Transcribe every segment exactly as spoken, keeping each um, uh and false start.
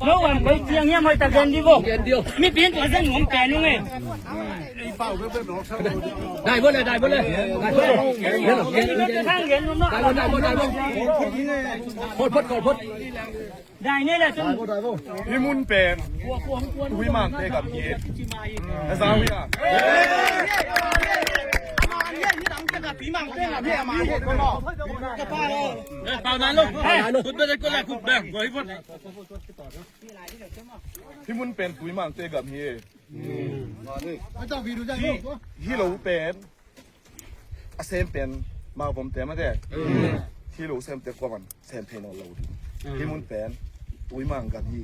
No one koi tiang hiam hoi ta gen di bo. Gen di o. Mi pin tua zen nuam pen nung e. Dai bo le, dai bo le. Dai bo le. Khang gen nuam no. Dai bo, dai bo, dai bo. Phot, phot, phot, phot. Dai ne le sun. Hih mun pen Tuimangte gam hi. Na zau hi a. Pau nai lo. Pau nai lo. Khut beng, khut beng, khut beng. Hih mun pen Tuimangte gam hi. Hih, hih lo pen a sem pen Mavomte mate. Hih lo semte kua man sem thei nawn lo ding. Hih mun pen Tuimang gam hi.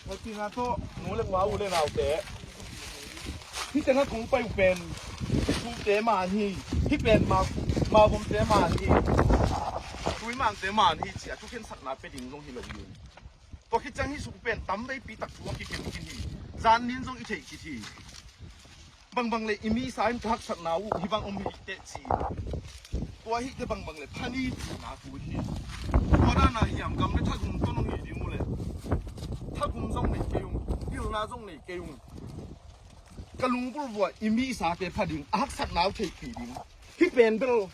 Hoih pi nga tawh nu le pa, u le naute, hih tengah kong pai uh pen Tute man hi. Hih pen Ma, Mavomte man hi. Tuimangte man hi ci-a thukhensakna pia ding zong hi lo hi. Tua khit ciang hih sung pen tam veipi tak thu a kikhen khin hi. Zan nin zong i theih khit hi. Bangbang le i misa in ka haksatna uh hih bang om hi teh ci. Tua hihte bangbang le pha ni cihna thu hi. Tua dana hiam, gam le thagum tawh nong hi ding uh le, thagum zong nei kei ung, pilna zong nei kei ung. Ka lungbulh vua i misate pha ding, a haksatna uh theihpih ding. Hih pen bel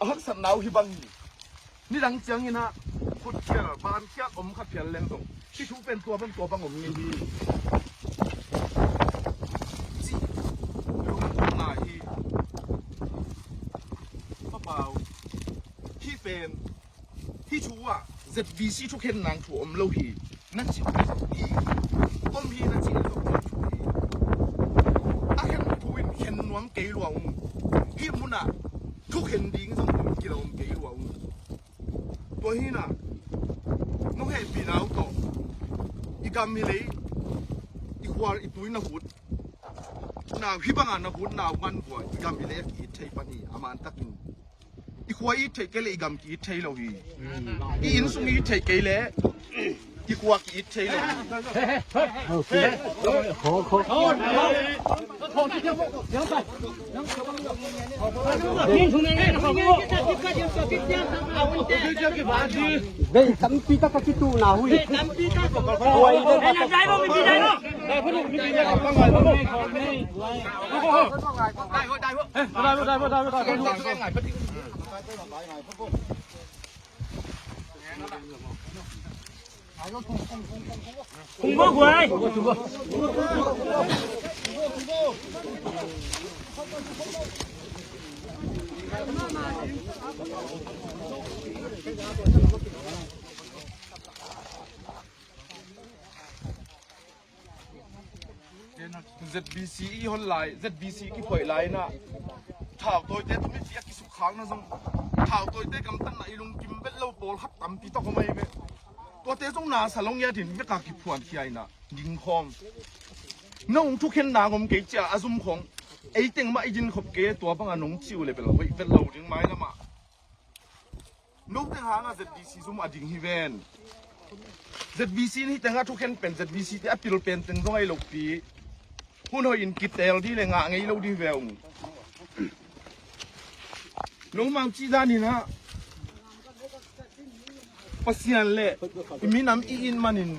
a haksatna uh hih bang hi. Nidang ciangin ah khutkhial, bankhial om kha phial leng zong, hih thu pen tua bang tua bang om ngei hi. Cih lungdamna hi. Pa Pau, hih pen, hih thu ah Z B C thukhen nang thu om lo hi. Na cih hi, om hi, na cih zong hi. A khen thu in khen nuam kei lua ung. Hih munah thukhen ding zong kilawm kei lua ung. Tua hinah nong hehpihna uh tawh i gam i lei, i khual i tui na hut nau, hih banga na hut nau man vua i gam i lei a ki-it thei pan hi. A man takin i khua i it theih kei le i gam ki-it thei lo hi. I inn sung i it theih kei le i khua ki-it thei lo hi. Bei tampi tak a kituhna hui. Z B C i hon lai, Z B C kiphoih lai na. Thautawite tumi ci a kisukkhakna zong, thautawite gamtatna i lungkim vet lo pawlkhat tampi tak om ahi ve. Tuate zong na salong ia din veka kiphuan khia ina dingkhawm. Nong thukhenna ngom kei cia a zum khong. Ei teng mah i din khop kei tua banga nong ciu le bel hoih vet lo ding mai lamah. No teng hanga Z B C zum a ding hi ven. Z B C nih tengah thukhen pen Z B C te a pil pen teng zong ahi lopi. Hun hoih in kitel di le ngah ngei lo di hi ve ung. No mau ci dan in ah Pasian le i minam i in manin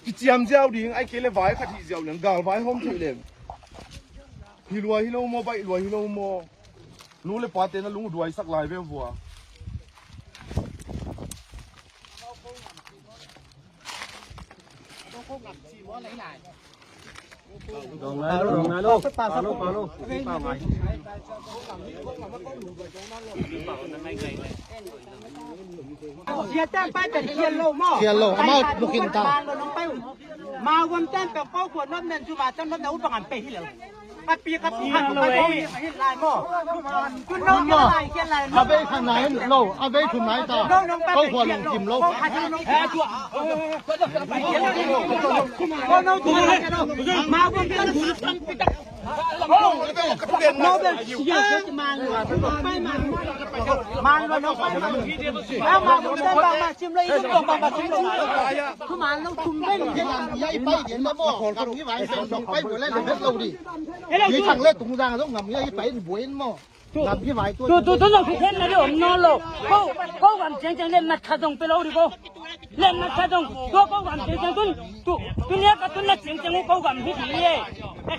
kiciam ziau ding ai kei le vai khat hi ziau leng galvai hawm theih leng. Hi lua hi lo maw, baih lua hi lo maw? Nu le pate na lung uh duaisak lai ve vua. Khial lo, amau lukhin ta. Mawon ten pek ko khua nop nen zuma ten nop nen upang an pe hi lo. A pi ka pi ka ko hi lai mo. Kun no ke lai ke lai mo. A bei khan nai lo, a bei thum nai ta. Ko khua lungkim lo. Ko no tu ma ko ten tu. No ben sia ke man lo. Pai man lo. Pai man lo. Pai man lo. Sim lo i tu ba ba sim lo. Thu man lo thum ven. Ngam hia i pai den na maw. Ngam hia i pai den na maw. Pai buai lai le vet lo di. Hi thang le tung zang zong ngam hia i pai buai in maw. Ngam hia vai tua. Tu tu tu zong thu khen na di om no lo. Ko ko ngam ceng ceng le mat kha zong pe lo di ko. Le mat kha zong. Tua ko ngam ceng ceng tun. Tu tu nia ka tun na ceng ceng ko ngam hi di ye.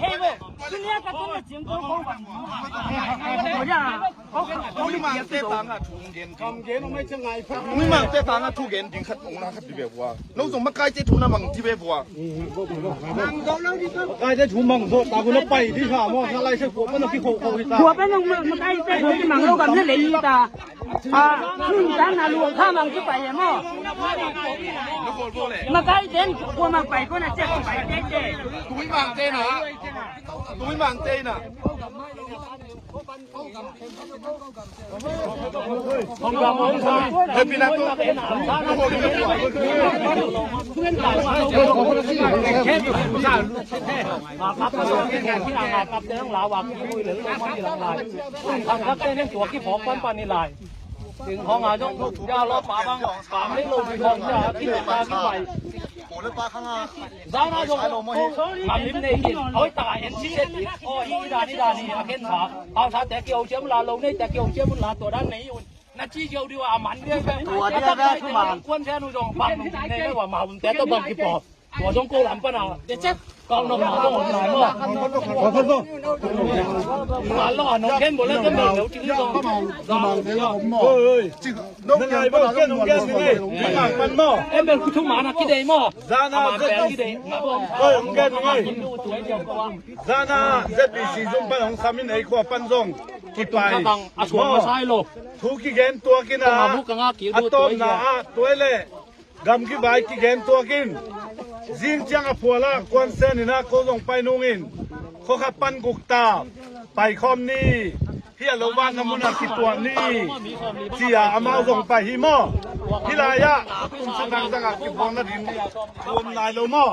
Hei bo. Tu nia ka tun na ceng ko ko ngam. Ko ya. Muimangte tangah thu gen. Muimangte tangah thu gen ding khat ong na khat di ve vua. No zong makaite thu na mang di ve vua. Makaite thu mang zo ta ku na pai di sa mo. Na lai se kua pa na ki kho kho hi ta. Kua pa na makaite thu mang lo gam na le hi ta. A, nun ta na lu kha mang ki pai mo. Makaite kua mang pai ko na che ko pai te te. Muimangte na. Muimangte na. Zana zong ngam lim nei hi. Hoi ta en si set hi. O hi i dan i dan hi a khen sa. Hausa te ki ho chiam la lo nei te ki ho chiam un la tua dan nei un. Na ci ziau di wa a man dia ve. Tua dia ve thuman. Kuan sia nu zong bang nei ve wa ma un te to bang ki po. Tua zong ko lam pa na. Kau nok na zong on na mo. Mal lo a nong khen bo le khen bo lo ci zong. Oi. Nong khen bo khen nong khen ni. Mang pan mo. Em bel ku thu ma na ki dei mo. Zana zong ki dei. Oi, nong khen ni. Zana Z B C zong pan hong samin ei khua pan zong kipai. A suang a sai lo. Thu kigen tuak in a, a tawpna ah tuai le gam kivai kigen tuak in. Zing ciang a phual ah kuan sen in a ko zong pai nung in. Khua khat pan guk ta pai khawm ni. Hi a lo van na mun ah kituak ni. Ci a amau zong pai hi maw. Hi lai ah a kum sa dang dang ah kibuang na ding. Kuam nai lo maw.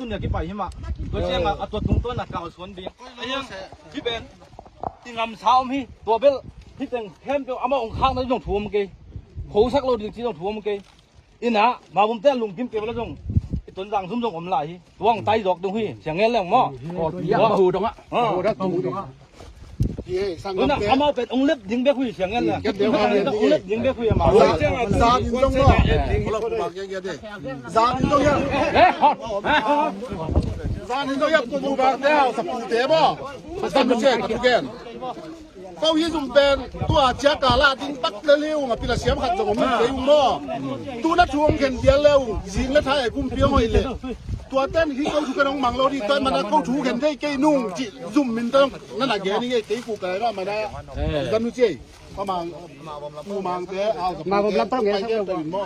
tun nia kipai hi mah. Tua ciangah a tua tungtawn a kal suan ding. Ahiang, hih pen i ngamsa om hi. Tua bel hih teng khempeuh amah hong khakna zong thu om kei. Khosak lo ding ci zong thu om kei. Ina, Mabumte lungkim kei bel zong i Tonzang zum zong om lai hi. Tuang tai zawk dong hi. Siang ngen leng maw? Aw, tua. Mahu dongah. Ah. Mahu dongah. Hi, sang lamte. Amau pen ong lep ding bek hui siang ngen la. Kep deu ha, ong lep ding bek hui amau. Zan in dong lo. Zan in dong ya. Eh, hot. Zan in dong ya, pu bu bang te hau sa pu te bo. Sa pu che, ka pu gen. Ko hi zum pen tua cia ka la ding tak le liu nga pila siam khat zong om kei ung maw. Tu na thu ong khen dial le ung, zing le tha e kum piang hoi le. Tua ten hi ko thu ka nong mang lo di, tua mana ko thu khen thei kei nung ci zum min tong. Na na gen ing ei, kei ku kai ra ma na. Eh. Zanu ci ei. Pa mang, pu mang te, au, ma bom lam pa ngen sa mo.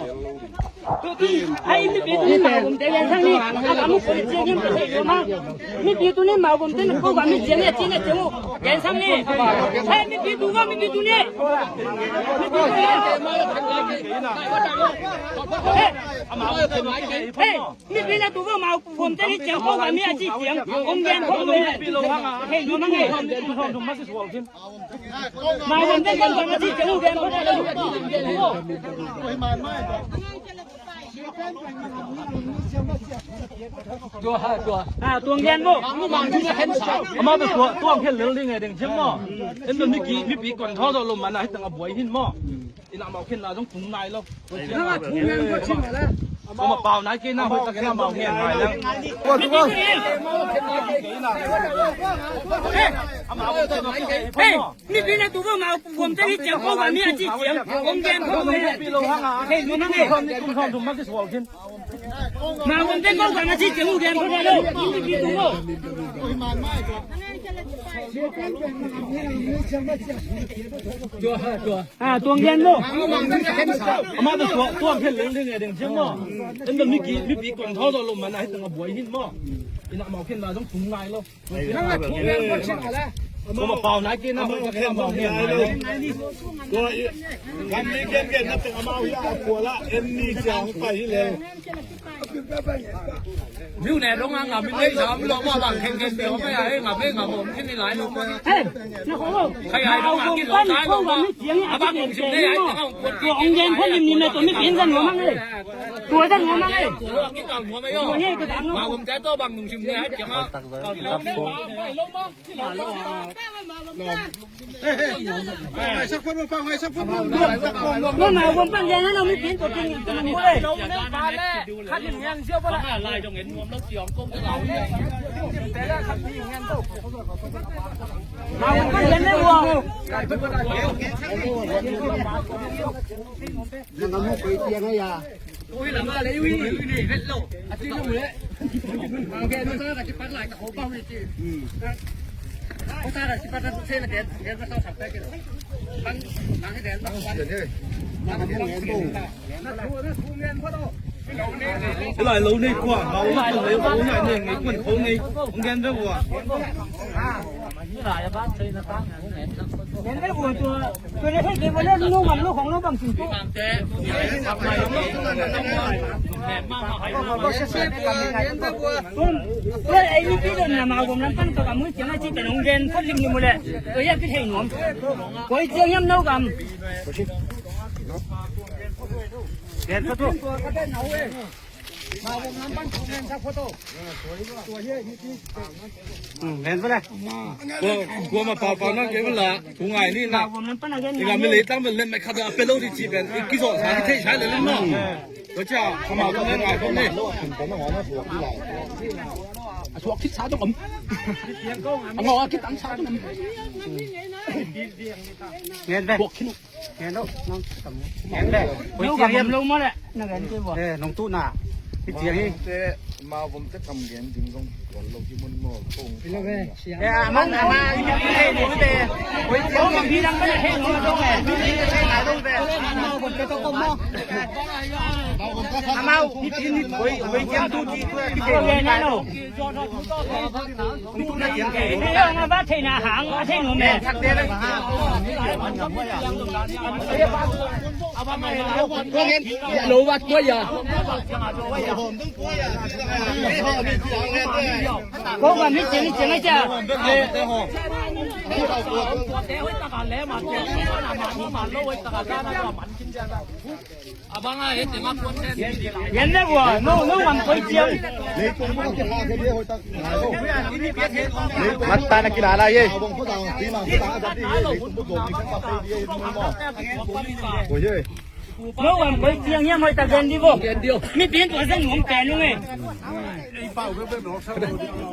Ai, mi pi tu ni ma bom te ngen sang ni. A ka mu ko ci ngen pa te ma. Mi pi tu ni ma bom te na ko ba mi ci ngen ci ngen ci mo. Ngen sang ni. Ai, mi pi tu ma, mi pi tu ni. Mi pi tu ni. Ai, ai. Mi pi na tu vo ma pu fom te ni ciang ko ba mi a ci ciang. Ong gen ko ong gen. Hei, lu mang hei. Ma ong gen ko ba mi a ci ciang ong gen ko. Tua, tua. Ah, tua ong gen mo. Ama tua, tua ong gen lel ding e ding ciang mo. En mi ki, mi pi kon tho do lo ma na hei tang a buai hin mo. Ina mau khen la zong tung nai lo. Nang a thu ngen ko chin la. Ko ma pau nai ke na hoi ta ke na mau ngen nai la. Ko tu ko. Hey, mi pi na tu ko mau pu fom te ni ciang ko ba mi a ci ciang. Ong gen ko. Hey, lu mang e. Kum thong tum ma ki sual khin. Ma ong te ko ka na ci ciang u gen ko da lo. Ni ki tu lo. Tua, tua. Ah, tua gen lo. Ama tua, tua gen leng leng e deng ciang mo. En da mi ki, mi pi kon thau lo ma na hei tang a buai hin mo. Ina mau ken la zong tung ngai lo. Nang a thu ngen ko chin la. Ko ma pau nai ke na hoi ka ke amau ngen nai lo. Tua i, kam ni gen gen na teng amau hi a kua la, en ni ciang pai hi le. Miu ne dong a ngam in nei sa mi lo ma bang khen khen mi hong ai ngam ei ngam om khin ni lai lo. Hey, na ko. Khai ai dong a kin lo tai lo ma. A bang kong sim nei ai tang a kong kuat. Tua ong gen kho lim ni me to mi kin zan mo mang ei. Tua zan mo mang ei. Tua kin kal mo mang ei yo. Tua ni ka dang lo. Ma bom jai to bang nung sim nei ai tang a. Ui, lam a lei ui. Ui, ui, vet lo. A ci lo le. Mang ke no sa ka ci pat lai ka ho bang ni ci. Ko sa ka ci pat se na ke, ke sa sa pe ke. Bang, mang ke den bang. Na ka mo ngen bo. Na thu, na thu ngen bo lo. Lai lo nei kua, mau lai lo, mau lai nei, nei kun ko nei. Ngen bo wa. Lai ba se na ta ngen. Tua, tua na thei kei bawlin nu ngam lo khong lo bang sin tu. Tua, tua ei mi pi don na ma gom lam pan ka kam ui ciang a ci ka nong gen phot lim ni mu le. Tua ya pi thei nuam. Koi ciang yam no kam. Gen phot tu. Len pa le. Kua, kua ma pau pau nang kei man la, thu ngai ni na. Ika mi lei tang bel len mai khat a pe lo di ci pen, i kizawh sa i thei sai le len no. Tua cia, kama kong len ngai kong ni. A suak khit sa dong om. A ngawh a khit ang sa dong om. Len pa. Suak khit. Ngen lo, nang tam ngen le. Koi ciang yam lo mo le. Na ngen kei bo. Eh, nong tu na. Koi ciang hi. Te ma vom te kam gen ding zong kual lo hi mun mo. Kong. Eh, a man a ma i mi hei ni te. Koi ciang ma bi dang ma hei ni zong eh. Amau, ni tin ni koi, koi ciang tu ti tu. Koi ngen na lo. Ni a ba thei na hang, a thei nu me. Lo wat ko ya. Ko ba mi ceng ceng a ca. Yan le bua, no, no ngam koi ciang. Mat ta na kila la ye. No ngam koi ciang yam hoi ta gen di bo. Mi pin tua zan ngom pen nung e.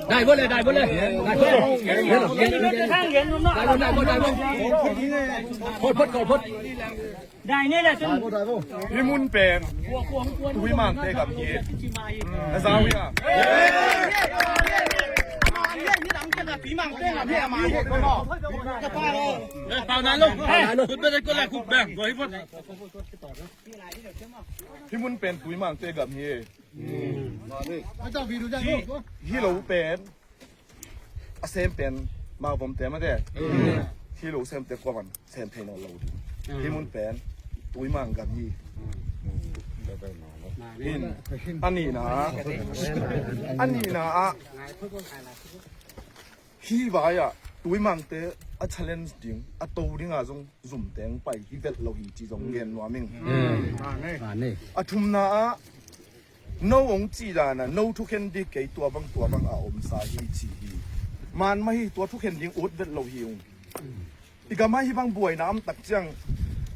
Dai bo le, dai bo le. Dai bo le. Khang gen nung no. Dai bo, dai bo, dai bo. Phot, phot, phot. Dai ne la cun. Hih mun pen Tuimangte gam hi. Na zau hi a. Pau na lo. Pau na lo. Khut beng ko la khut beng. Ko hi phot. Hih mun pen Tuimangte gam hi. Hih, hih lo pen a sem pen Mangvomte mate. Hih lo semte kua van sem thei nawn lo ding. Hih mun pen Tuimang gam hi. Hin, a nihna ah, a nihna ah, hih vai ah Tuimangte a challenge ding, a to ding ah zong zumteng pai hi vet lo hi ci zong gen nuam ing. A thumna ah, no hong cih dan a, no thukhen ding kei tua bang tua bang a omsa hi ci hi. Man mah hi, tua thukhen ding ut vet lo hi ung. I gam ah hih bang buaina om tak ciang,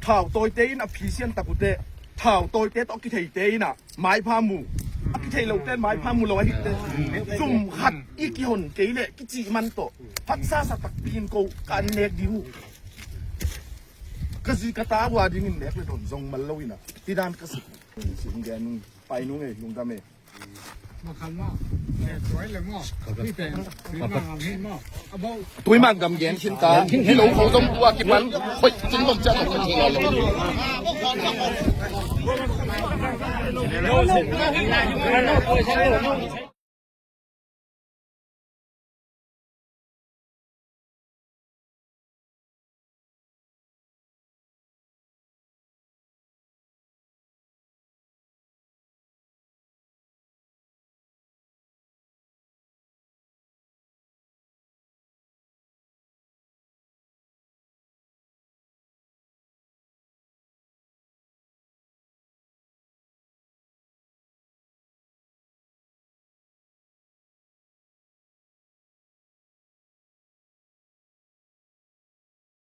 thau tawite in a phisian tak uh teh, thau tawite tawh kitheite in a maipha mu, a kithei lote maipha mu lo ahih teh, zum khat i kihon kei leh kicih man tawh, phatsa sa takpi in ko ka an nek ding uh. Ka zi ka ta uh a dingin nek le don zong mal lo in a, tidan ka si. Pai nung e, lungdam e. Tuimang gam gen khin ta. Hih lo kho zong tua kipan hoih cin bom ciah lo.